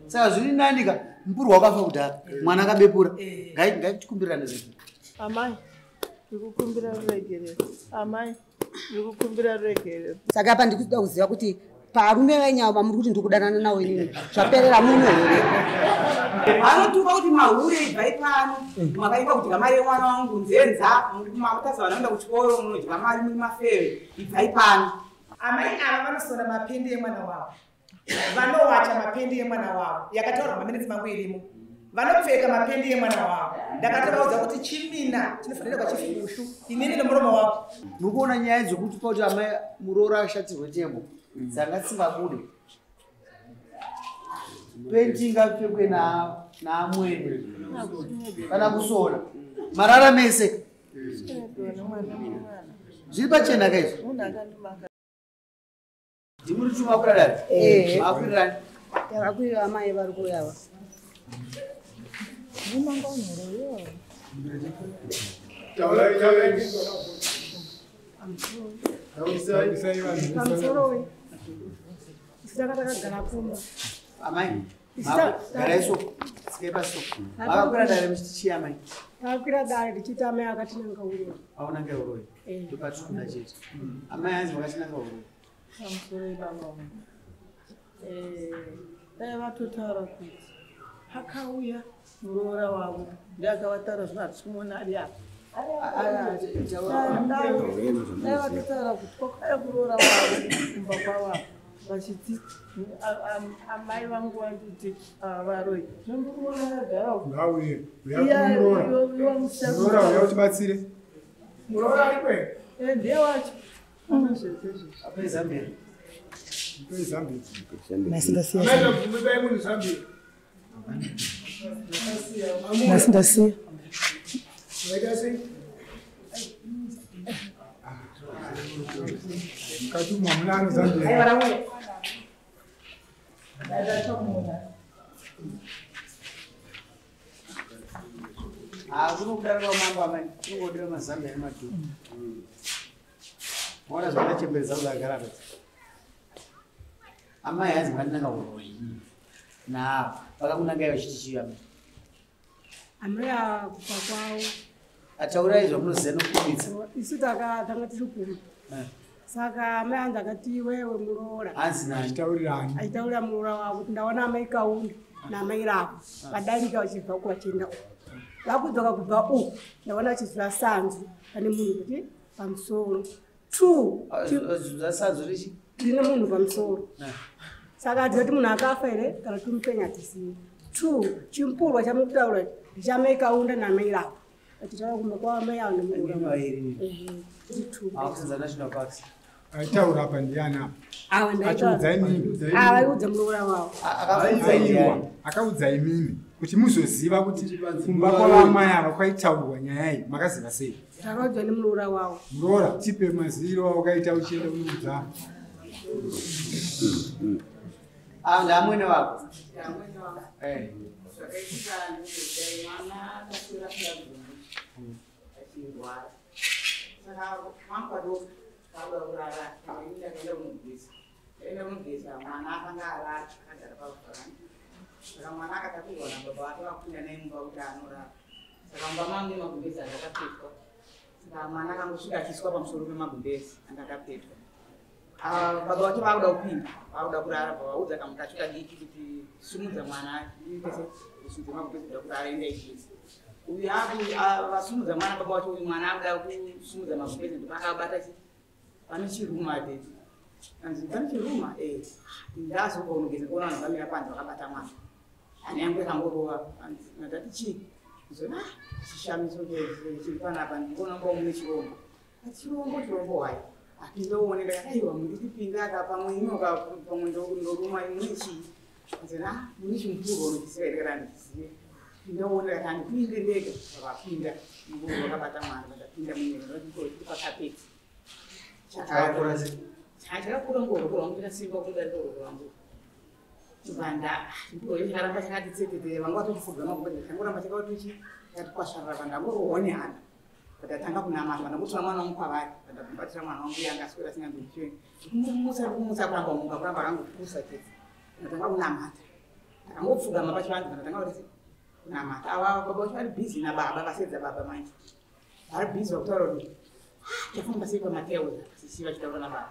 Saka zviri nani ka mupurwa wakafa kudhara mwana akabepura. Ngaitikumbirane zvedu. Amai, ndikukumbira ruregerero. Amai, ndikukumbira ruregerero. Saka apa ndikuda kuziva kuti parume venyawo vamuri kuti ndikudanana nawo inini zvaperera muno here? Vanotuka kuti mahure ibvai pano, makaimba kudya mari yemwana wangu nzenza, matasa vanoenda kuchikoro munodya mari muri mafeve, ibvai pano. Amai ava vanosona mapendi emwana wavo, vanowacha mapendi emwana wavo, yakataurwa maminitsi mangu irimo. Vanopfeka mapendi emwana wavo. Ndakatovaudza kuti chimina chinofanira kuva chifushu, inini nemuromo wako. Muri kuona nyaya dzekuti pauti amai muroora ashatirwe tembo dzanga dzisingabude. Pendi ingapfekwe naamwene kana kusona marara mese zviri pachena ka izvi. Ndimuri chuma kura dare? Maakwirirani? Takakwirira amai vari kuuya ava. Pamusoro we. Isu tanga takagara kumba. Amai, garai so, tsikai pasi so. Makakwira dare muchiti chii amai? Takakwira dare tichiti amai akatinanga uroyi. Aunanga uroyi. Ndopatiri kuda chete. Amai hanzi makatinanga uroyi. Pamusoro ibaba wangu. Dai vatotaura kuti pakauya muroora wavo ndiakavataura zvino hatisi kumuona ari apa. Dai vatotaura kuti kwakauya muroora wavo kumba kwavo apa vachiti amai vangu vanditi varoyi. Zvino ndikuona agara uko. Ngauye, uya kumuroora. Muroora uya utibatsire. Muroora ari kwe? Ndiye wacho. Anozvezve izvozvo. Ape Zambia. Ape Zambia. Ndasiya. Amai bvumai munhu Zambia. Ndasiya. Waita sei? Mukati umu hamuna ano Zambia. Kuno kudaro kwamambo amai, kunongodira maZambia nemadhuku. Maona zvakachemberedza kudagara apa. Amai hanzi makandinanga uroyi. Na vakakunangai vachiti chii amai? Amai kufa kwavo. Ataurai zvamunoziva nokukurumidza. Isu tanga tiri kumba. Saka amai hanzi akati iwewe muroora. Hanzi nani? Achitaurirani? Achitaurira muroora wavo kuti ndaona amai Kaunda naamai Ravo vadarika vachibva uku vachienda uku. Vakudzoka kubva uku ndaona vachizura sanzu pane munhu kuti pamusoro. Two, Zura sanzu richi? Rine munhu pamusoro. Saka hatizivi kuti munhu akafa here kana kuti mupenyu hatizivi. Two, chimupurwa chamukutaura ndichamai Kaunda naamai Ravo. Vachitaura kumba kwamai avo nemuroora wavo. Ndini Ehe, two. Akusenza National Parks. Aitaura apa ndiani apa? Ava ndaitaura. Achiudza imimi. Ava aiudza muroora wavo. Akaudza Aiwa, akaudza imimi kuti muzoziva kuti kumba kwavamai ava kwaitaurwa nyaya iyi makaziva sei? Takaudzwa nemuroora wavo. Muroora, tipe maziviro awakaita uchienda kunoudza. Ava ndaamwene vako. Ndamwene wangu. Zvakaitika ndezvekudai, mwana akaswera asingagoni achirwara. Saka mangu adoko akuda kurara, ini ndakaenda kunogeza. Ndaenda kunogeza, mwana akanga arara akagara pavharanda. Saka mwana akatakurwa nababa vake vakupinda naye mumba kuti anorara. Saka mumba mangu nemagumbezi andakapetwa. Saka mwana akangosvika achiiswa pamusoro pemagumbezi andakapetwa. Baba vacho vakuda kupinda, vakuda kurara, vavaudza kamukacho kadiki kuti simudza mwana, pese simudza magumbezi kuda kurara, enda igezi. Uyu vasimudza mwana, baba vacho uyu mwana akuda kusimudza magumbezi ndopakabata chi pane chiruma tete. Anzi pane chiruma ndazoka unogeza kuona vanhu vamira panze vakabata mwana. Hana yangu yakangorova, anzi ndati chii? Ndizoti chishamiso chiri panapa ndikuona kunga mune chirombo. Ati chirombo, chirombo hwai. Apinda uone ndakati aiwa mundipinda aka pamwe inyoka pamwe ndoruma mune chii? Anzi mune chimupurwa unochiziva here kana handichizive. Pinda uone ndakati handipinde ndega. Vakapinda mupurwa wakabata mwana vakapinda munyika ndakati pakapeti. Chakakura sei? Chakakura ngoroko rwangu chakasimba kudarika ruoko rwangu. Vanda, chimupurwa chakaramba chakati tsetete, vanga vatochifuga magumbezi, changoramba chakati chakati kwasharara, vandangorohwa nehana. Ndatanga kunamata, ndangotora mwana wangu kwavari, ndamubatira mwana wangu yanga aswera asinganzwi. Kumutsa, kumutsa, kuramba muka, kuramba akangopusa chete. Ndatanga kunamata. Takangopfugama pachivanze pandatanga kuti kunamata. Ava baba vacho vari bhizi nababa vasedza baba manje. Vari bhizi vakutaura kuti chafamba sei pamateuza sisi vachitaura nababa.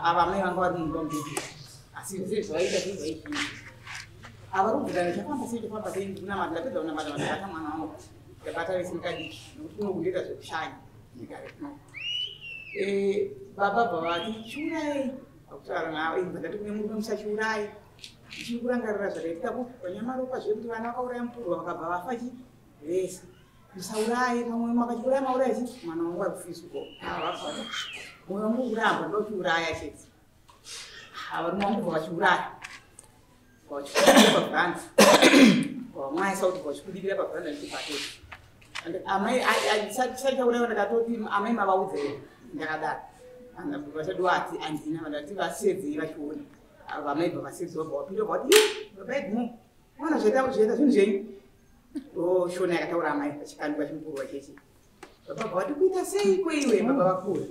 Ava amai vanga vari mumba mudiki. Asi zvese zvavaita zvezvaizvii. Ava rubvutana chafamba sei kunamata ndapedza kunamata ndabata mwana wangu. Ndabata vese mukadiki nekuti kuno kundoita zvekushanya nyika rekuno. Baba bva vati chiurai vakutaura navo ini ndati kune murume musachiurai. Ndichiri kurangarira zvakaitika kupi panyamaropa zvekuti vana vakauraya mupurwa vakabva vafa chi vese. Musauraye pamwe makachiuraya mauraya chi mwana wangu ari kufiswa. Mwoyo wangu kuramba ndochiuraya chete. Varume vangu bva vachiuraya. Vachikurira pavhuranda. Vamwaisa kuti vachikudikira pavhuranda ndichibhateti. Amai sachauraiwa ndakatoti amai mavaudza here ndakadaro. Vachadiwa ati handina vandati vasedzei vachiona. Vamai bva vasedza vabva vapinda vati baba Edmo mwana zvaita zvinhu zvenyu. Shona yakataura amai vachikandwa chimupurwa chechi. Baba bva vati kuita seiko iwe baba vakura.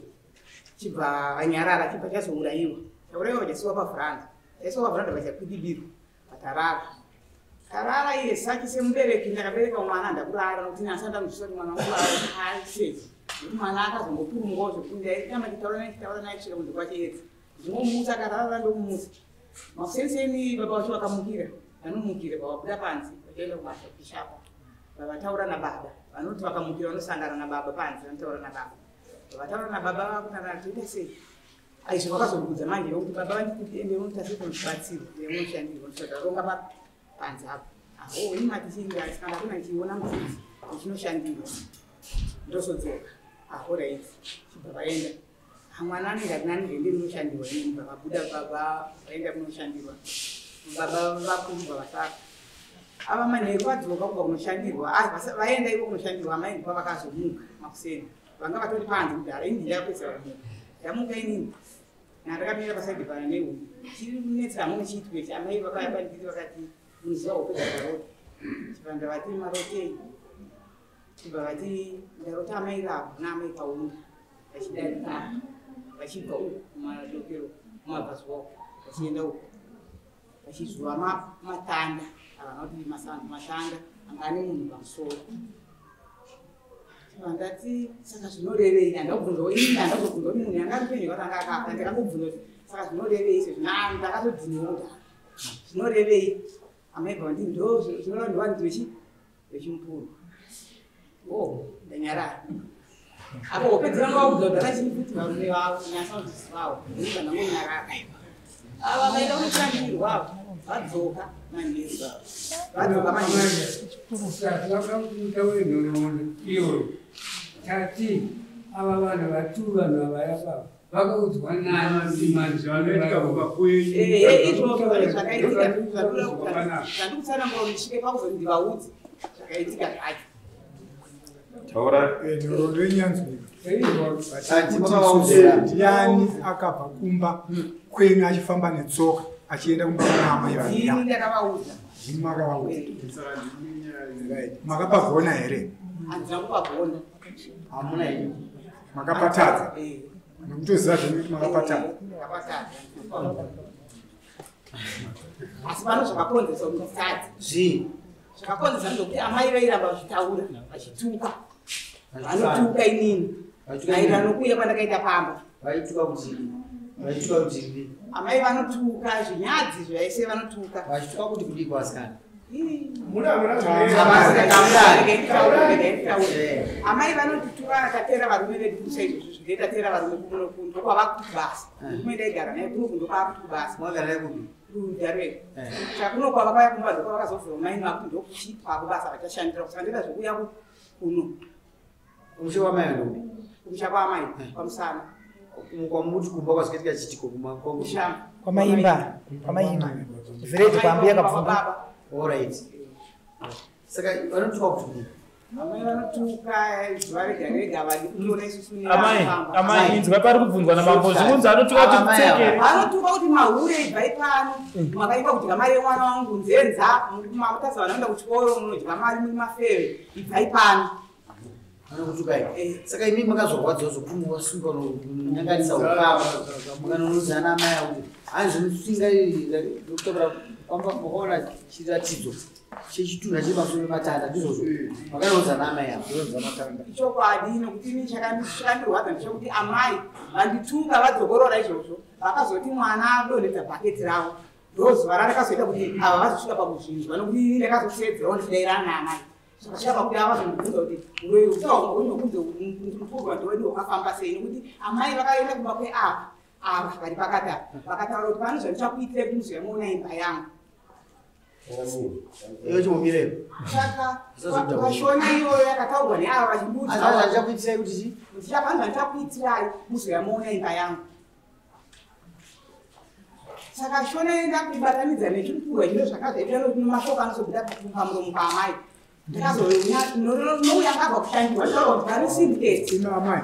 Chibva vanyarara chibva chazourayiwa. Chaurayiwa vachasiwa pavhuranda. Chaisiwa pavhuranda vachakwidibirwa. Vatarara. Tarara iye saki semubereki ndakabereka mwana ndakurara nokuti nhasi ndamuzvisa kuti mwana wangu asei. Nekuti mwana akazongopurungawo zvekuti ndaitamba ndichitaura naye kusvika kunze kwachiedza. Ndingomutsa akarara ndomumutsa. Makuseni baba vacho vakamukira. Vanomukira vavabuda panze vachienda kubasa kuchishapa. Vavataura nababa. Vanoti vakamukira vanosangana nababa panze vanotaura nababa. Vavataura nababa vakutaura toita sei. Aizvo vakazobvunza manje vokuti baba vandikuti ende unoita sei kunotibatsira. Ndinomushandirwa ndinotaronga panze apo. Aho ini mati chinga kana kuna ndichiona mudzidzi ndichinoshandirwa. Ndozodzoka. Aho right. Chibva vaenda. Mwana anenge ari nani ndende ndinoshandirwa ini vabuda baba vaenda kunoshandirwa. Baba vakuru vasara. Ava manheru vadzoka kubva kunoshandirwa. Vaenda ivo kunoshandirwa amai ndipo vakazomuka makuseni. Vanga vatori panze kudhara ini ndakapedzisira kumuka. Ndamuka inini. Ndakamira pasaidhi pana nehuku. Chiri kunetsa hamuna chiitiko ichi. Amai vakauya pandiri vakati munoziva hope dzakarota. Chibva ndavati marotei. Chibva vati ndarota amai ravo naamai Kaunda. Vachidarika vachibva uku kumadokero kumabvazuva uku vachienda uku vachizuva matanda havana kuti matanda anga ane munhu pamusoro. Chibva ndati saka zvinorevei handakubvunzawo ini handakuzobvunza kuti munhu yanga ari mupenyu kana anga akafa ndakangobvunza kuti saka zvinorevei sezvo ndakatodhiniwa kudhara zvinorevei amai bva vandii ndo zvinoreva ndovanzi vechimupurwa. Oh ndanyarara. Apo hope dzanga vaudza kudhara chii kuti varume vavo nyasanzisi vavo ndinobva ndangonyarara. Ava vaenda kunoshandirwa vadzoka manheru. Vadzoka manheru. Usati nhoroondo iyoyo tati ava vanhu vatu vanhu avaya baba vakaudzwa nani zvanoitika kubva kwenyu. Izvozvo zvakaitika zvandikutsanangura kuti ndisvike pakuzoti ndivaudze zvakaitika zvacho. Taura nhoroondo yenyanzwika. Ndiani akabva kumba kwenyu achifamba netsoka achienda kumba kuna amai vaviri? Ini ndakavaudza. Ndimi makavaudza. Makapagona here? Handina kupagona. Hamuna henyu. Makapatadza. Nokutoziva zvenyu kuti makapatadza. Ndakapatadza. Asi pano zvakakonzeresa kuti nditadze. Zvii? Zvakakonzeresa ndezvekuti amai vairamba vachitaura vachituka. Vanotuka inini. Maererano nokuuya kwandakaita pamba. Vaituka kuti vaituka kuti amai vanotuka zvinyadzi zvaise vanotuka. Vachituka kuti kudii kwasikana? Amai vanotituka tatera varume vedu kusa izvozvo zvinge tatera varume kuno ndokwavakuti basa. Murume ndaigara naye kuno ndokwavakuti kubasa. Mwagara naye kupi? Rudharwe. Saka kuno kwavakauya kumba ndokwavakazobva mai vakuti ndokuchipa kubasa vachashandira saka ndoita zvekuuya kuno. Kumusha kwamai ndokupi? Kumusha kwamai kwamusana. Kwamuti kumba kwazvikaitika chiitiko Kumusha. Kwamaimba, kwamaimba. Village kwambuya Kabvumba. All right. Saka vanotuka kuti kudii? Amai vanotuka zuva rega rega vadi kuona isusu Amai, amai inzwa pari kubvunzwa namambo zvikunzi anotuka kuti mutsekere. Vanotuka kuti mahure ibvai pano. Makaimba kudya mari yemwana wangu nzenza. Matadza vanoenda kuchikoro munodya mari muri mafeve. Ibvai pano. Vanokutukai. Saka imi makazorwadziwa zvokuti mukasunga unonyanganisa ukama mukanonodzana amai avo kuti hanzi zvinosunga ndokutaura Kwamba chiratidzo chechitunha chiri pamusoro pematanda ndizvozvo makanoudza naamai avo Ichokwadi, nokuti ini chakandirwadza ndechekuti amai vandituka vadzokorora izvozvo, vakazoti mwana adonhedza bhaketi ravo. Ndozuva rarakazoita kuti ava vazosvika pakuzvinzwa, nokuti ini ndakazosedzerawo ndichidairana naamai. Zvakasvika pakuti ava vazondibvunza kuti uroyi utaunkunze mupurwa ndowedu wakafamba sei, nokuti amai vakaenda kumba kweava ava vari pakati apa, vakataura kuti pane zvandichakuitirai kuti muzouya muona imba yangu. Iyo chimomireyo. Saka vashona iyoyo yakataurwa neava vachibudza. Zvandichakuitirai kuti chii? Pane zvandichakuitirai muzouya muona imba yangu. Saka shona enda kuibatanidza nechipurwa chino zvakazvaita nokuti mashoko anozobuda pamuromo paamai. Ndakazouya ngabva kushandirwa taura kuti pane syndicate. Ino amai,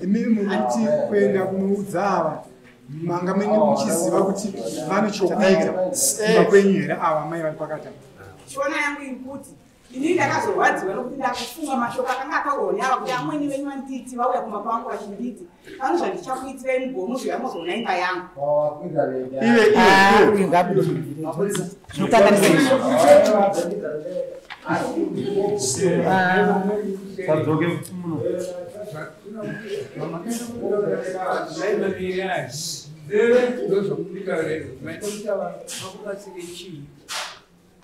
imimi muruti kuenda kunoudza ava manga mene muchiziva kuti vane chokuita kumba kwenyu here ava amai vari pakati apa? Shona yangu iri kuti inini ndakazorwadziwa nokuti ndakufunga mashoko akanga ataurwa neava kuti amweni venyu vanditi vauya kumba kwangu vachinditi pane zvandichakuitirai mugomo muzouya mozoona imba yangu. Iwe iwe Zvinokanganisa izvi. Sadzoke muno.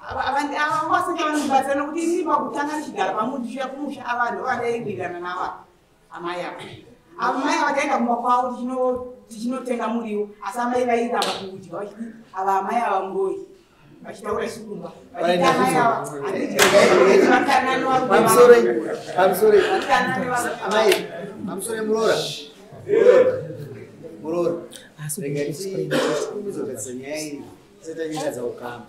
Ava vasinga vanomubatsira nokuti inini pakutanga ndichigara pamunhu kumusha ava ndovandaiwirirana navo amai ava. Amai ava taenda kumba kwavo tichinotenga muriwo, asi amai vairamba kudya vachiti ava amai ava muroyi, vachitaura isu kumba vachiti amai ava Pamusoro, pamusoro amai, pamusoro muroora. Muroora. Rega tikurumidze nyaya iyi tisati tanyangadza ukama.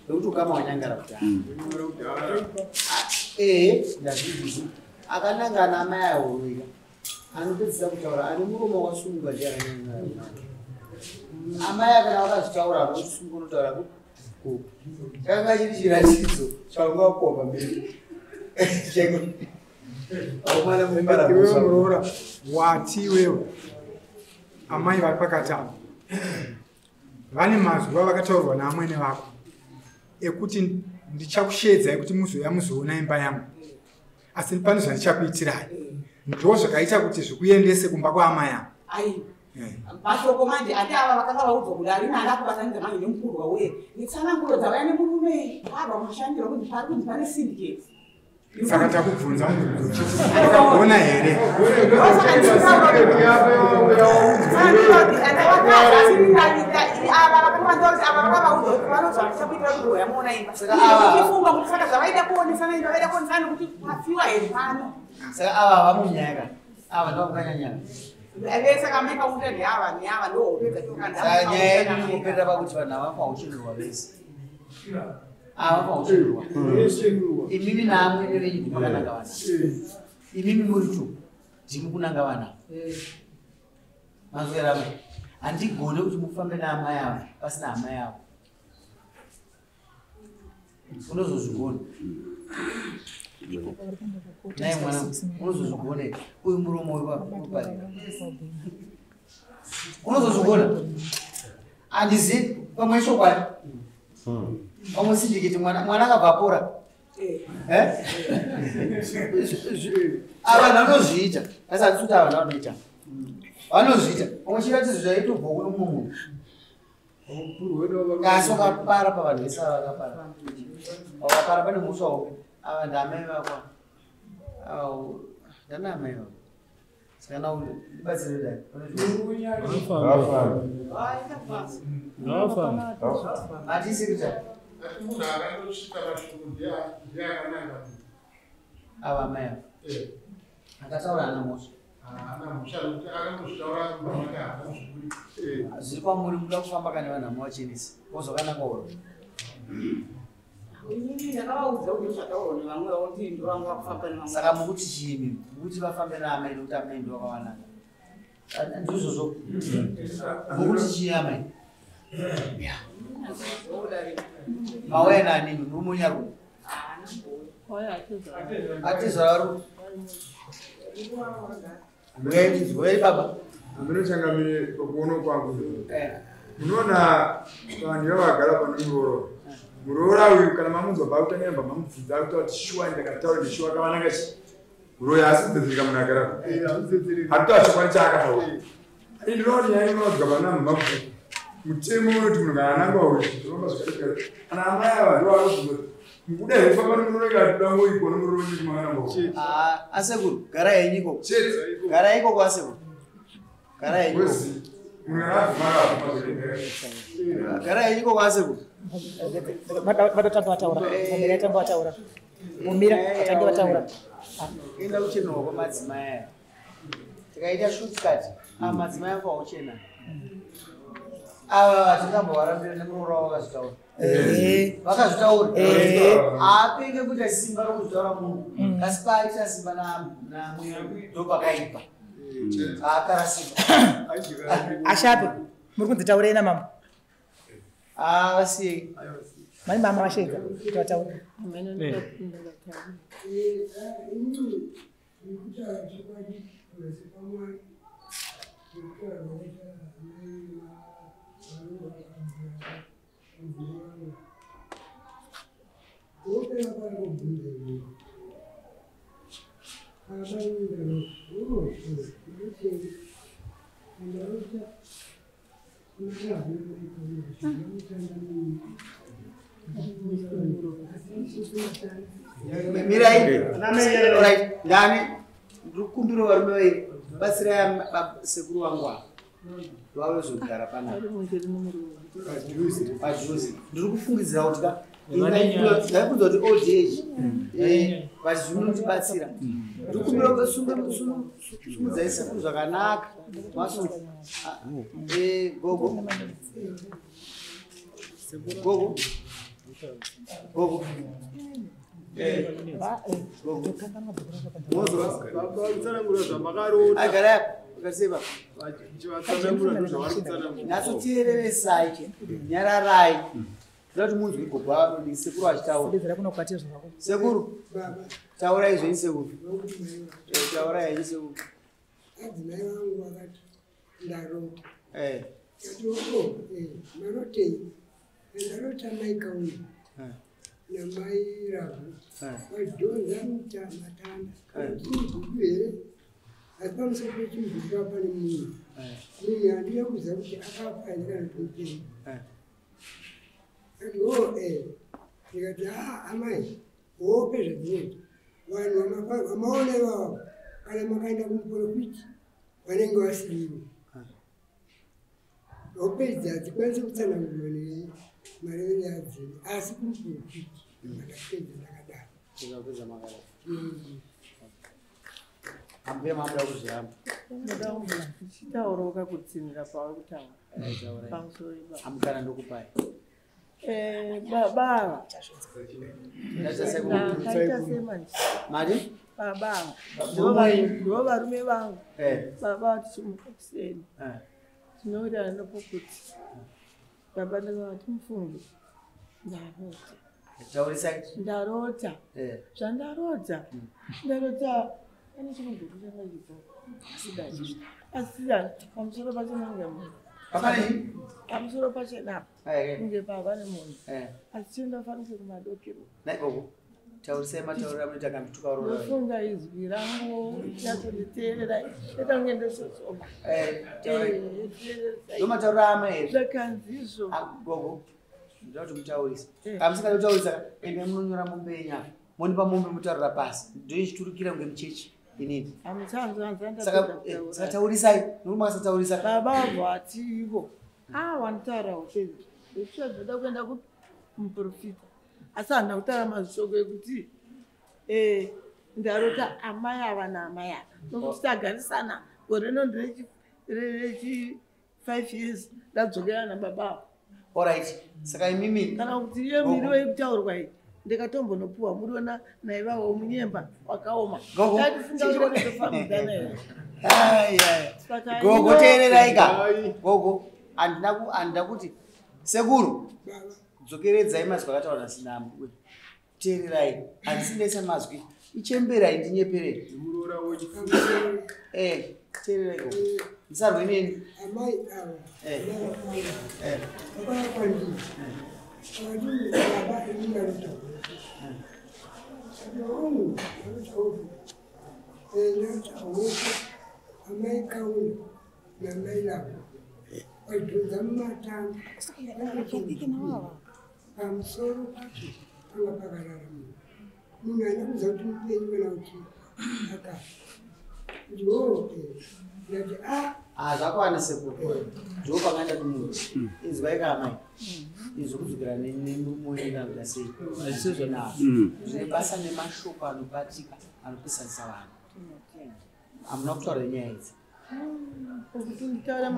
Nekuti ukama hwanyangara kudhara. Ehe, ndazvizvi. Akanangana amai ahurwika. Anopedzisa kutaura ane muromo wakasununguka ndiye akanyangara. Amai akana vakazvitaura anosununguka unotaura ku. Chakanga chiri chiratidzo chaunga wapuwa pamberi. Iwewe muroora wati iwewe amai vari pakati apa vane mazwi avakataurwa naamwene vako ekuti ndichakushedzai kuti muzouya muzoona imba yangu, asi pane zvandichakuitirai. Ndo zvakaita kuti zvikuendese kumba kwaamai ava. Ai, mashoko manje ati ava vakanga vaudzwa kudari nanda kubatanidza manje nemupurwa uye netsananguro dzavaya nemurume abva kushandira kuti pari kunzi pane syndicate. Saka takubvunza mubvunzo uchiti wakagona here? Saka ava vamunyaka. Ava ndovakanyanya. Saka nyaya yedu inongoperera pakuti vanhu ava vafanira vese. Ava vafanira. Imimi naamwene venyu ndimi makananga vana. Imimi muri tu ndimi kunanga vana. Mazwera amai. Handigone kuti mufambe naamai ava pasina amai avo. Unozozvigona. Naye mwana unozozvigona here? Uyu muromo uyu unoparira. Unozozvigona. Handizivi pamwe chokwadi. Pamwe sindikiti mwana akabva apora. Ava vanhu vanozviita. Asi handisi kuti ava vanhu vanoita. Vanozviita. Pamwe chiratidzo chaitobva kuno mumwe munhu. Asi wakapara pavanhu vese ava vakapara. Wakapara pane mhosva hombe. Ava ndaamai vako. Ava ndana amai vako. Saka na ndibatsire dai. Hatisi kuita. Ava amai ava. Akataura ana mhosva. Zviri kwamuri muda kufamba kane vanhu amuvachenesa. Wozokananga uro. Saka mukuti chii? Mukuti vafambe naamai nokuti amai ndo vakawanana. Ndizvozvo. Mukuti chii amai? Mauya nani? Murume unyarume. Atizara ru. Uyai baba. Handinochangamire pakuona kwangu. Unoona vanhu vavagara pane muroora. Muroora uyu kana mamunzwa pakutangira mamubvunza akuti kuti shuwa ndakataura ndishuwa kavananga chi. Muroora asi kudzedzereka munhu agara. Hatitaura chokwadi chaakataura. Ndinoona nyaya inodzwa pana mabhuku. Mutemo unoti munhu kana anangwa uyu zvinoramba zvakati. Kana amai ava ndivo vanobvunza kuti mukuda here kufamba nemuroora kana kuda ngoiko nemuroora wenyu makanangwa. Ah, asekuru garai henyu ikoko. Garai ikoko asekuru. Garai henyu ikoko. Garai henyu ikoko asekuru. Vadatamba vataura. Vomira tamba vataura. Vomira vatange vataura. Enda kuchenurwa kwamadzimai aya. Tikaita shortcut, madzimai ako auchena. Ava vatingambovarambira nemuroora wavo vakazvitaura. Vakazvitaura. Haapenge kuita simba rokuzvitaura munhu. Asi paaita simba namweya ndopakaipa. Akarasika. Ashape, muri kunzi taurei namama. Ah, vasiyei. Mai mama vashedza kuti vataure. Mirai. Alright, ndani ndikukumbira varume vairi batsirai sekuru vangu ava. Vave zogara panapa. Padhuze. Ndiri kufungidzira kuti ka ndaibvunza kuti old age. But zvinotibatsira. Ndikukumbira sumudzai sekuru zvakanaka. Masunga. Gogo. Gogo. Gogo. Agara akaseba. Nyatsoteereresai, nyararai. Ndoda kuti munzwe gogo avo sekuru achitaura. Dedzera kuno kwati zvako. Sekuru, taurai zvenyu sekuru. Taurai henyu sekuru. Adzimai vangu vakati ndarota. Ndati marotei? Ndarota mai Kaunda namai Ravhu vadhonza matanda. Chimudhudhu here? Asi pamusoro pechimudhudhu apa pane munhu. Munhu handina kuziva kuti akafa here kana kuti mupenyu. Akati ndikati amai hope zvadzinoita. Vanhu vamaona ivava kana makaenda kumuprofiti vanenge vasirivo. Hope idzi hadzikwanisi kutsanangurwa nemarevere adziri asi kumuprofiti ndakapedza ndakadaro. Ambuya mamuda kuzviramba. Ndichitaurawo kakutsinira pauri kutaura. Pamusoro ipapo. Amukana ndokupai. Baba ava. Ndakaita semanje. Mari? Baba ava. Ndivo varume vangu. Baba vatichimuka kuseni. Tinowirirana nepokuti baba ndakavati mufunge. Ndarota. Taurisai. Ndarota. Zvandarota. Ndarota pane chimudhudhu changa chipo. Asi pamusoro pacho nange munhu. Pamusoro pacho napa. Kunge pava nemunhu. Asi chindofanike kumadokero. Naikoko. Taurisai matauriro amunoita kana kutuka varoora. Ndofunga izwi rangu nyatsonditeerera. Ndoita kunge ndososoma. Ndomatauriro amai here? Zvakanzi izvo. Gogo. Ndoda kuti mutaurise. Kana musingadi kutaurisa endai munonyora mombe yenyu apa. Mondipa mombe mutaurira pasi. Ndoichiturikira kunge muchechi inini. Saka taurisai. Nokuti makasataurisa. Baba vativo. Wanitaura upenyu. Ndinoda kuenda kumuprofita. Asi handina kutaura mashoko ekuti ndarota amai ava naamai ava. Nokuti tagarisana gore rino nderechi 5 years ndadzokera nababa ava. Alright. Saka imimi kana kuti iye miriwo yekutaurwa iyi ndikatombonopuwa muriwo naivawo munyemba wakaoma. Ndatifunga kuti tofambidzana here. Gogo teererai ka. Gogo handina kuti sekuru dzokeredzai mazwi akataura nasinambu. Teererai. Handisi ndaisa mazwi Ichembera indinyeperei. Teererai gogo. Musarwe neni. Amai ava vakauya kwandiri vakati baba ini ndarota hope. Hongu ndarota hope. Ndarota hope amai Kaunda namai Lavo vadhonza mumatanga pamusoro pacho panga pakarara munhu. Munhu haana kuziva kuti mupenyu kana kuti akafa. Kuti hoo ndati a Zvakwana sekuru. Ndo pakaenda kumunhu. Inzwai ka amai. Izvo kudzokera nemurume wenyu kana kuita sei. Hazvisizvo nazvo. Zvine basa nemashoko anobatika anopesanisa vanhu. Hamuna kutaura nyaya idzi.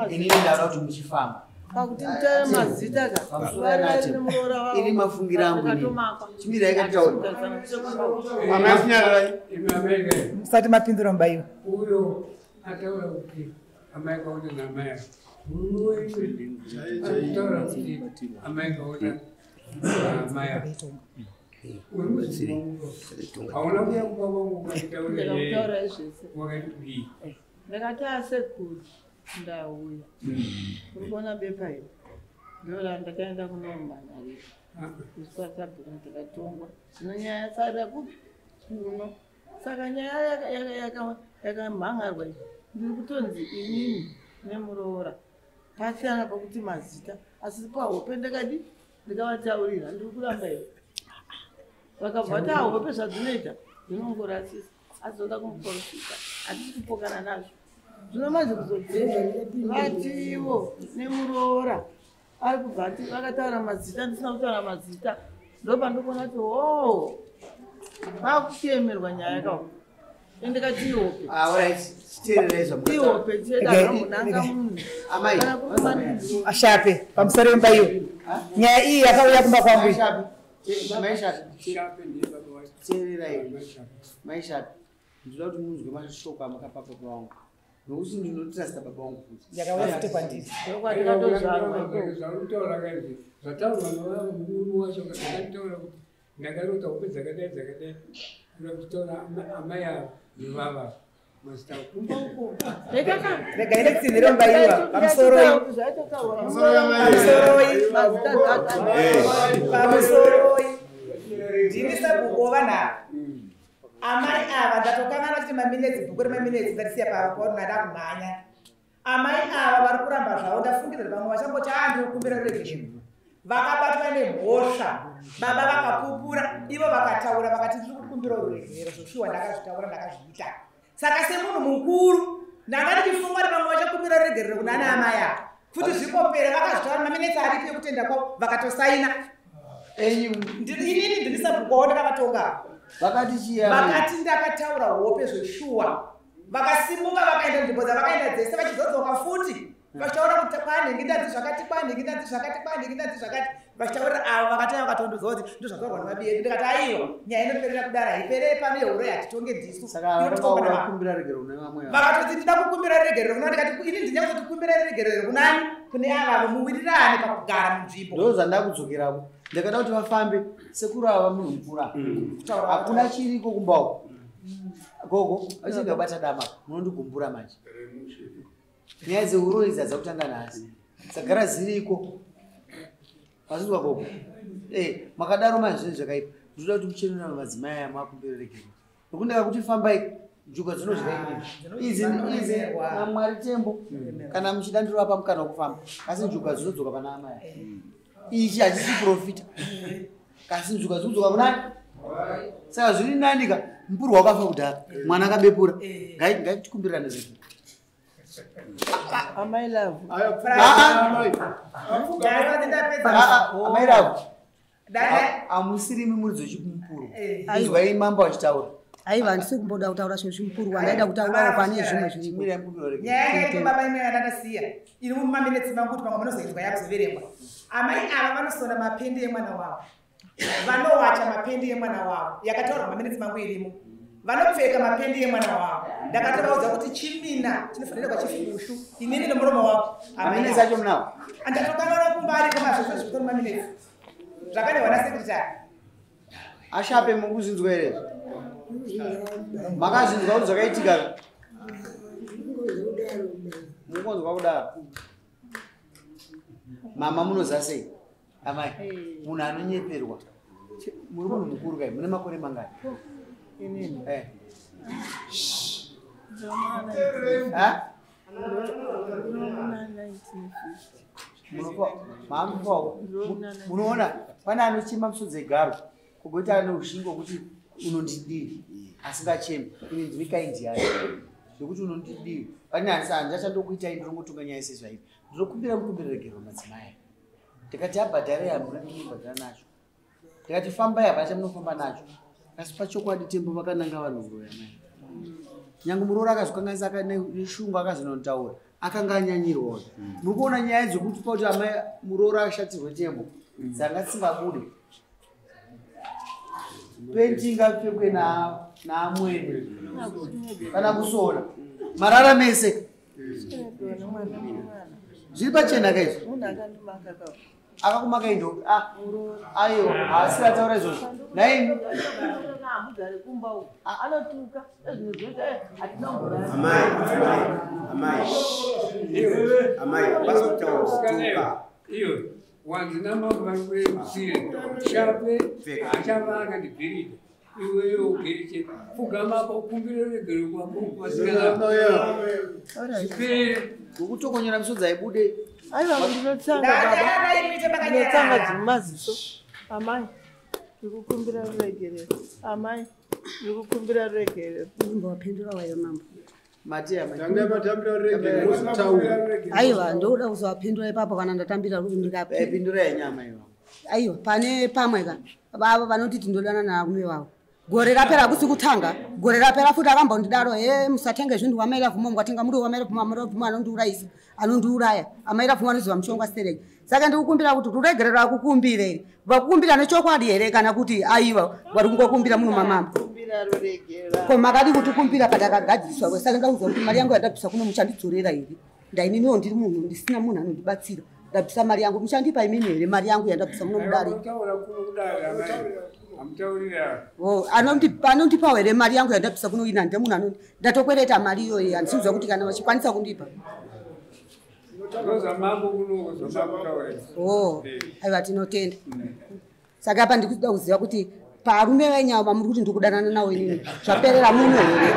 Inini ndaona kuti muchifamba. Pakuti mutaure mazita ka. Pamusoro yanate. Ini mafungira angu inini. Chimirai katitaura. Musati mapindura mubayiwa. Uyo ataura kuti amai Kaunda namai ava. Murume wenyu arikutaura kuti amai Kaunda naamai ava. Uri mudzimai wangu. Hauna kuuya kumba kwangu ukanditaurira nyaya iyi. Ndakutaura izvese. Wakati kudii? Ndakati asekuru ndauya. Uri kuona bepa iri? Ndora ndakaenda kunomhan'arira. Kusasabhuku ndikatongwa. Zvino nyaya yasarira kupi? Kuno. Saka nyaya yakamhan'arwa iyi ndiri kutonzi inini nemuroora. Pasiyana pakuti mazita asi pahope ndakadi ndikavataurira ndiri kuramba here. Vakabva vati ahope zvadzinoita dzinongorasisa asi dzoda kumuporofita hatisi kupokana nazvo. Zvino manje kuzodzidza vatiwo nemuroora ari kubva ati vakataura mazita ndisina kutaura mazita ndopandikuona kuti hoo vakutemerwa nyaya kao ende kati ihope. Alright. Chiteererai zvamukataura. Ihope chedazambonanga munhu. Amai. Kana kukumanikidzwa. Ashape pamusoro wemba iyo. Nyaya iyi yakauya kumba kwangu iyi. Mai Shape. Teererai. Mai Shape. Ndinoda kuti munzwe mashoko amakapa baba vangu. Nokuti ndinotrasta baba vangu futi. Yakauya futi kwandiri. Zvaurikutaura kaizvi zvataurwa nemurume wacho ndakanditaura kuti ndakarota hope dzakadai dzakadai kuda kutaura amai ava nevava mazita kumba uko. Regai nditsinhire mubayiwa pamusoroi. Pamusoroi. Pamusoroi. Ndini sabhuku wovanhu ava. Amai ava ndatokanganwa kuti maminetsi bhuku remaminetsi ndatisiya paona ndakumhanya. Amai ava vari kuramba zvavo ndafungidzira vamwe vachangoti a ndikukumbira ruregerero. Vakabatwa nemhosva. Baba vakapupura ivo vakataura vakati ndiri kukumbira ruregerero zvoshuwa ndakazvitaura ndakazviita. Saka semunhu mukuru ndanga ndichifunga kuti vamwe vachakumbira ruregerero kuna ana amai ava. Futi zvikopera vakazvitaura maminetsi aripo ekutenda kwavo vakatosaina. Inini ndini sabhuku wavo ndakavatonga. Vakati chiya. Vakati ndakataura hope zveshuwa. Vakasimuka vakaenda nzvimbo dzavakaenda dzese vachizodzoka futi. Vachitaura kuti kwanhingi ndadzi zvakati kwanhingi ndadzi zvakati kwanhingi ndadzi zvakati. Vachitaurira avo vakatanga vakatondoudza kuti ndozvataurwa nemabi edu. Ndikati aiwa nyaya inoperera kudara haiperere pano yehure hatitonge ndisu. Saka vakakumbira ruregerero kune vamwe. Vakatoti ndida kukumbira ruregerero kuna ndikati ini ndinyakuti kukumbira ruregerero kunani kune ava muwirirane pakugara munzvimbo. Ndo zvandakudzokerako. Ndakada kuti vafambe sekuru ava munhu mukuru. Hakuna chiriko kumba uko. Gogo, achinge abata dama munondigumbura manje. Nyaya dzehuroyi idzi dzakutanga nhasi. Dzagara dziriko. Mazvinzwa gogo? Makadaro manje zvinhu zvakaipa. Ndinoda kuti muchenurane madzimai aya makumbire ruregerero. Nokuti ndakakuti fambai njuga dzinodya inini. Idzi naMwari tembo. Kana muchida ndirovapa mukana wekufamba. Asi njuga dzinodzoka pana amai. Ichi hachisi profita. Kasi njuga dzinodzoka kunani? Saka zviri nani ka mupurwa wakafa kudhara. Mwana akabepura. Ngaitikumbirane zvedu. Amai Love. Amai Love. Amusirimi muri dzechimupurwa. Izwai mambo achitaura. Aiwa handisi kumboda kutaura zvezvimupurwa ndaida kutaurawo pane zvimwe zviriko. Nyaya yanga iri baba imwe yandakasiya iri mumaminetsi mangu kuti pamwe munozoinzwa yakuzoverengwa. Amai ava vanosona mapendi emwana wavo. Vanowacha mapendi emwana wavo. Yakataurwa maminetsi mangu irimo. Vanopfeka mapendi emwana wavo. Ndakatovaudza kuti chimina chinofanira kuva chifushu. Inini nemuromo wavo. Maminetsi acho munawo. Andatokanganwa kumba ariko mazvose zvitori maminetsi. Zvakanyorwa nasekretary. Ashape mukuzvinzwa here? Makazvinzwa kuti zvakaitika? Mukunzwa kudaro. Mama munoziva sei? Amai, munhu anonyeperwa. Muri munhu mukuru kai, mune makore mangani? Inini. Eh. Ha? Munoona pane anochema musodzi egaro kugoti ane ushingo kuti unondidii asingachemi ini ndiri kaindi yayo zvekuti unondidii pane handachandokuitai ndirongotonga nyaya sezvairi ndinokumbira mukumbira regerwa madzimai ndikati abhadhare hamuna ndinobhadhara nacho ndikati fambai hapana chamunofamba nacho asi pachokwadi Tembo vakananga vanhu vuroya mai nyange muroora akazokanganisa neshungu akazonotaura akanga anyanyirwa. Muri kuona nyaya dzekuti pauti amai muroora ashatirwe Tembo dzanga dzisingabude. Penti ingapfekwe naamwene kana kusona marara mese zviri pachena kaizvo. Akakumaka indo aiwa haasi ataura izvozvo naini Iyo wanzi namambakuemusire shape achava akandibvirira iwewe ugeriche pfugama apa ukumbire regero kwako vasikana zvipere ngokutokonyera misodzi aibude. Aiwa ndinotsanga baba ndinotsanga dziri amai ndikukumbira ruregerero amai ndikukumbira ruregerero. Ndimbowapindura wayo mambo. Mati amai. Tanga matambira ruregerero wozotaura. Aiwa ndoda kuzowapindura ipapo kana ndatambira ndikapindura yenyama iwa. Aiwa pane pamwe ka vavo vanoti tindodana navarume vavo. Gore rapera hakusi kutanga. Gore rapera futi akambondidaro he musatenge zvinhu wamaira vhumo mukatenga muri wamaira vhumo amaira vhumo anondiurayisa anondiuraya amaira vhumo anoziva mushonga stereki. Saka ndikukumbira kuti ruregerero akukumbire here vakukumbira nechokwadi here kana kuti aiwa vari kungokumbira muno mamambo. Ko makadi kutikumbira patakagadziriswa saka ndakuziva kuti mari yangu yandabvisa kuno muchandidzorera here ndaininiwo ndiri munhu ndisina munhu anondibatsira ndabvisa mari yangu muchandipa imini here mari yangu yandabvisa muno mudare. Anondipawo here mari yangu yandabvisa kuno ina nde munhu anondi ndatokwereta mari iyoyi handisikuziva kuti kana vachikwanisa kundipa. Aiwa tinotenda. Saka apa ndikuda kuziva kuti parume venyawo vamuri kuti ndikudanana nawo inini zvaperera muno here?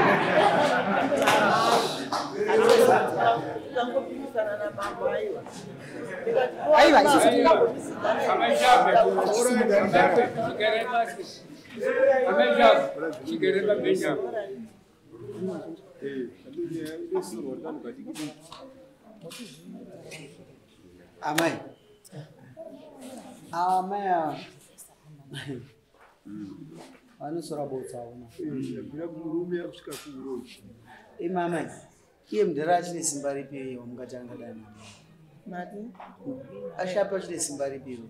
Aiwa isusu Amai. Amai. Vanosora botsa ona. Imi amai. Iye mudhara achine simba ripi iye wamungati angadana? Mati? Ashapa achine simba ripi iwe?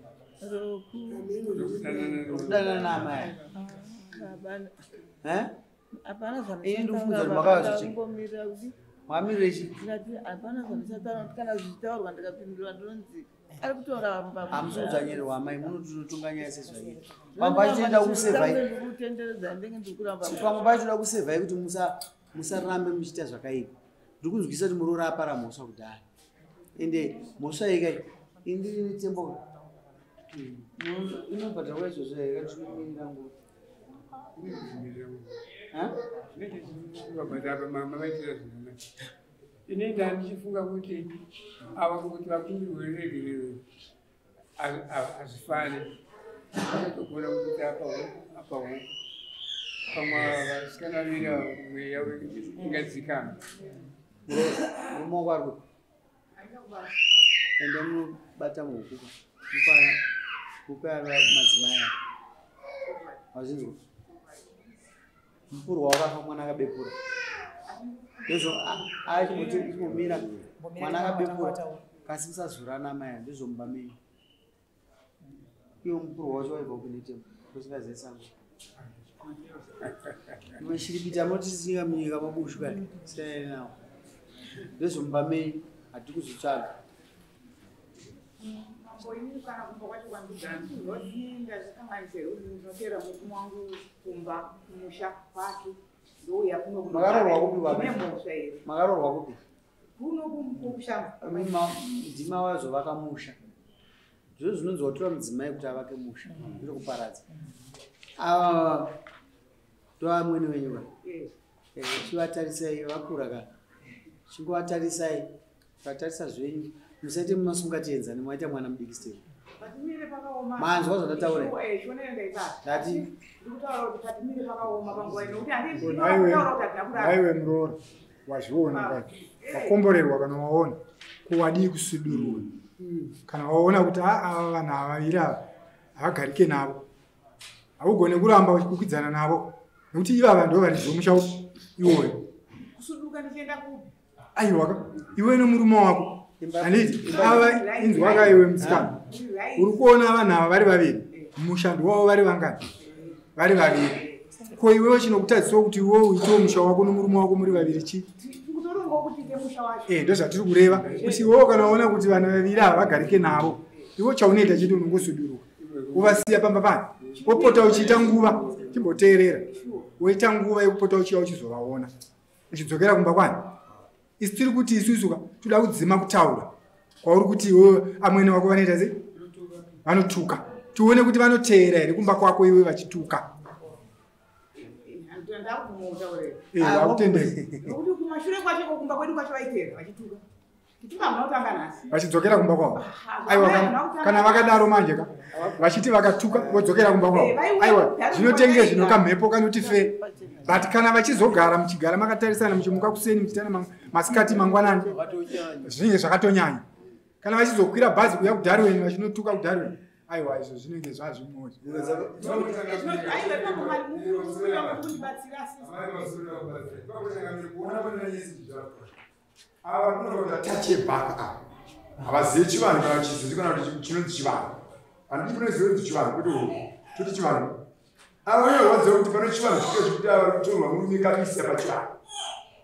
Rokudanana naamai. Hapana. Hapana Ini ndikufunza kuti makavazocheka. Mwamirire chi? Ndikati hapana zvandichatara kana zvichitaurwa ndikapindura ndinonzi ari kutoramba. Hamusi kudzvanyirirwa amai munototonga nyaya sezvairi. Pamwe pacho tinoda kusevhai. Kutenderedza ndenge ndikuramba. Pamwe pacho toda kusevhai kuti musarambe muchiita zvakaipa. Ndiri kunzwisa kuti muroora apara mhosva kudhara. Ende mhosva iyi kai indiri netembo inobhadharwa izvozvo here katinomirira nguva. Ini ndandichifunga kuti ava kuti vakumbirwe ruregerero hazvifani vakatogona kuti apa huku pamwe vasikana vira mweya ingadzikama. Murume wako ari kupi? Ende munobata muhuku mupa madzimai aya. Wazvinzwa? Mupurwa wakafa mwana akabepura. Ndizvo achimbomira mwana akabepura kasi musazorana amai ndizvo mumba menyu. Iwo mupurwa wacho waibva kupi netembo usingazivi sango. Mashiripiti amotisinga munyika mabushu kare siyanai nawo. Ndizvo mumba menyu hatikuzotsvaga. Mambo ini kana kumba kwacho kwandogara ndinodinda zvikanganisira kuti ndinotera murume wangu kumba kumusha kwake ndouya kuno. Makaroorwa kupi baba? Ndine mhosva here? Makaroorwa kupi? Kuno kushamba. Ndima wazovaka musha. Zviro zvinonzi watora mudzimai kuti avake musha, ndiro kuparadza. Ava ndoamwene wenyu va. Chivatarisai vakura ka. Chingovatarisai, vatarisa zvenyu. Musaite mumasungatienzani mwaita mwana mudiki steri. Patimire pakaoma. Manzwa zvandataura here? Chionere ndaibata. Ndati Ndikutaura kuti patimire pakaoma panguva ino kuti handii Nhaiwe kutaura kuti handina kurara. nhaiwe muroora wazviona kati wakomborerwa kana waona kuwadii kusudurura kana waona kuti ava vanhu ava vaviri ava havagarike navo haugone kuramba uchikukwidzana navo nekuti ivava ndo varidzi vomusha iwoyo. Kusuduka ndichienda kupi? Aiwa, iwe nomurume wako handiti ava inzwaka iwe musikana uri kuona vanhu ava vari vaviri mushando wavo vari vangani vari vaviri ko iwewe chinokutadzisawo kuti iwewe uitewo musha wako nomurume wako muri vaviri chii? Kutorongawo kuti ite musha wacho. Ndozvatiri kureva kuti iwewe kana waona kuti vanhu vaviri ava vagarike navo iwe chaunoita chete unongosuduruka uvasiya pamba pani wopota uchiita nguva chimboteerera woita nguva yekupota uchiya uchizovaona uchidzokera kumba kwani. Isu tiri kuti isusu ka toda kudzima kutaura kwauri kuti iwewe amwene wako vanoita sei vanotuka tione kuti vanoteera here kumba kwako iwe vachituka. Ndakumuutaurira. Vakutendeka. Nokuti kumashure kwacho kumba kwedu kwacho vaiteera vachituka. Kutuka hamuna kutanga nhasi. Vachidzokera kumba kwavo aiwa kana vakadaro manje ka vachiti vakatuka vodzokera kumba kwavo aiwa zvinotenge zvino kamhepo kanoti fe but kana vachizogara muchigara makatarisana muchimuka kuseni muchitana masikati mangwanani zvinenge zvakatonyanya kana vachizokwira bhazi kuuya kuDarwin vachinotuka kuDarwin aiwa izvo zvinenge zvazvimwe. Aiwa ipapo mari mukuda kundibatsira asi. Ava kunoita tachebhaka ava havazivi chivanhu kana chizivi kana kuti chinonzi chivanhu handiti kunoziva kuti chivanhu kwete huku toti chivanhu ava vanyorwadziwa kuti pano chivanhu chito chekuti ava kutorwa murume kabisa pachivanhu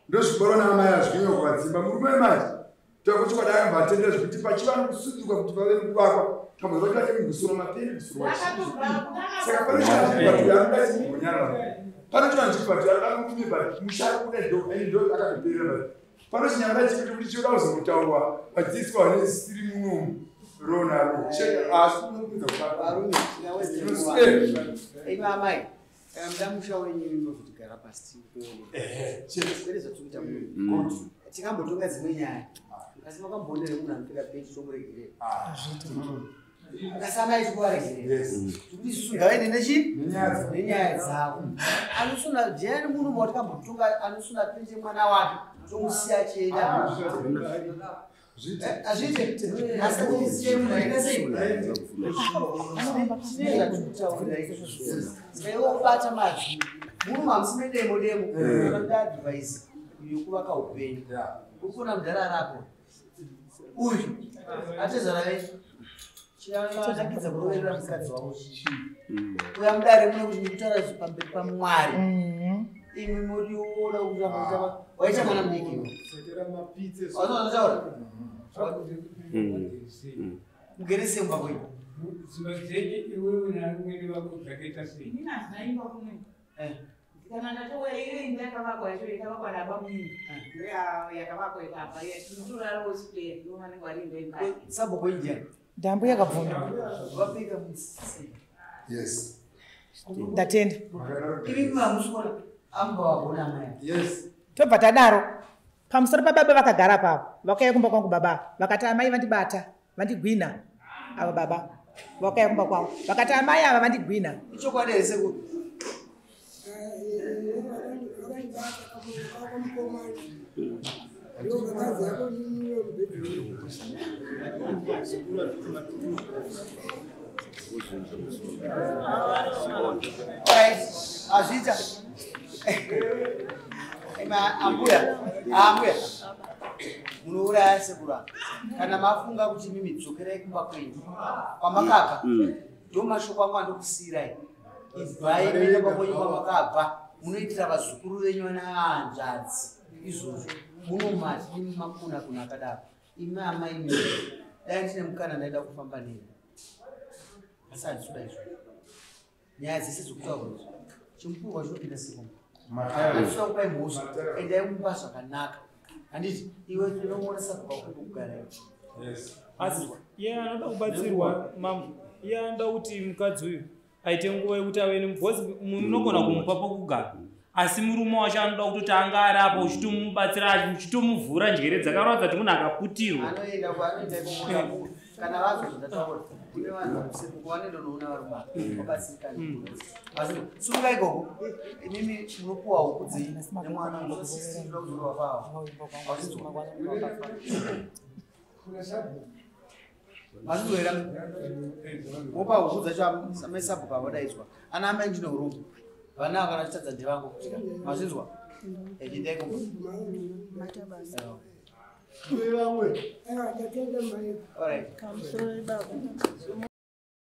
ndozvikorwa naamai azvinyanya kuvadzimba murume wemanje takuchokwadi akabva atendera zvekuti pachivanhu kusuduka kuti pave nekuvakwa kambozovatira kusura mapeni kusurwa saka pano chivanhu chiri patuyo anoda chigonyarara pano chivanhu chiri patuyo anoda murume but musha kuda ndo akatoperera but pano chinyanga chikuti kuti chioda kuzotaurwa pachiiswa nesiri munomu ronaro asi kunokudza varume imi amai kana muda musha wenyu inozotigara pasi kwete zvatiri kuita muno tikambotonga dzimwe nyaya asi makambonere munhu anopfeka pechi tomuregerera asi amai tikuvaregerera tikuti isusu ngavaende nechi nenyaya dzavo anosuna jeyani murume watikambotonga anosuna pechi mwana wake tomusiya achienda azviite asi tomusiya munhu aenda sei saka ubata mazwi murume hamusine demo demo vanoda advice yokuvaka upenyu uri kuona mudhara arapo uyu atezvara venyu chianakidza kuroverera mukadzi wavo uya mudare mune kuti ndikutaura pamberi paMwari imi modiona kuti waita mwana mudiki iwe wazotaura mugere sei mumba kwenyu Dzimba dzenyu iwewe naamwene vako zvakaita sei? Inini handina imba kumwe. Kana ndatouya iyo imba yakavakwa yacho yakavakwa nababa munini. Ndo yakavakwa ikabva tinotorarawo square ndo vanenge vari ndo imba. Sabhuku wenyu ndiani? Ndambu yakabvunda. Vapika musisi. Yes. Ndatenda. Imi mamusikuona amba wagona amai. Yes. Tobva tadaro pamusoro pababa vakagara pavo vakauya kumba kwangu baba vakati amai vandibata vandigwina ava baba vakauya kumba kwavo vakati amai ava vandigwina. Ichokwadi here sekuru? Alright, azviita. Ema ambuya, ambuya. Munouraya sekuru ava. Kana mafunga kuti mimi dzokerai kumba kwenyu kwamakabva ndo mashoko angu andokusiyirai. Ibvai muende kumba kwenyu kwamakabva munoitira vazukuru venyu vanahanzvadzi izvozvo munomati imi makuna kuna akadaro imi amai mimi Dai ndine mukana ndaida kufamba neni, asi handisi kuda izvozvo. Nyaya dzese dzokutaurwa izvo, chimupurwa chinopinda seko. Handisida kupai mhosva, endai mumba zvakanaka. Handiti iwe tinomuona sabhuku kugara iwe. Asi iye anoda kubatsirwa, mambo. Iye anoda kuti mukadzi uyu aite nguva yekuti ave nemubhosi. Munogona kumupa pokugara, asi murume wacho anoda kutoti anga ari apo, uchitomubatsira, uchitomuvhura njere dzakaratidza kuti munhu akaputirwa. Anoenda, anoenda ikoko. Kana vazwa zvandataura, kune vanhu vakusepuko vanoenda unoona varume vabatsirikana. Asi sunga ikoko, imimi munopuwa huku dzenyu nemwana unosisira kuzorwa pawo. Mazvizwa? Mopa huku dzacho amai sabhuku avadaidzwa. Ana amai, ndine urombo, vana ava kana vachitadza ndevangu kutika. Mazvinzwa? Echindai kumba. Vamwe. Alright. Kamusoro baba.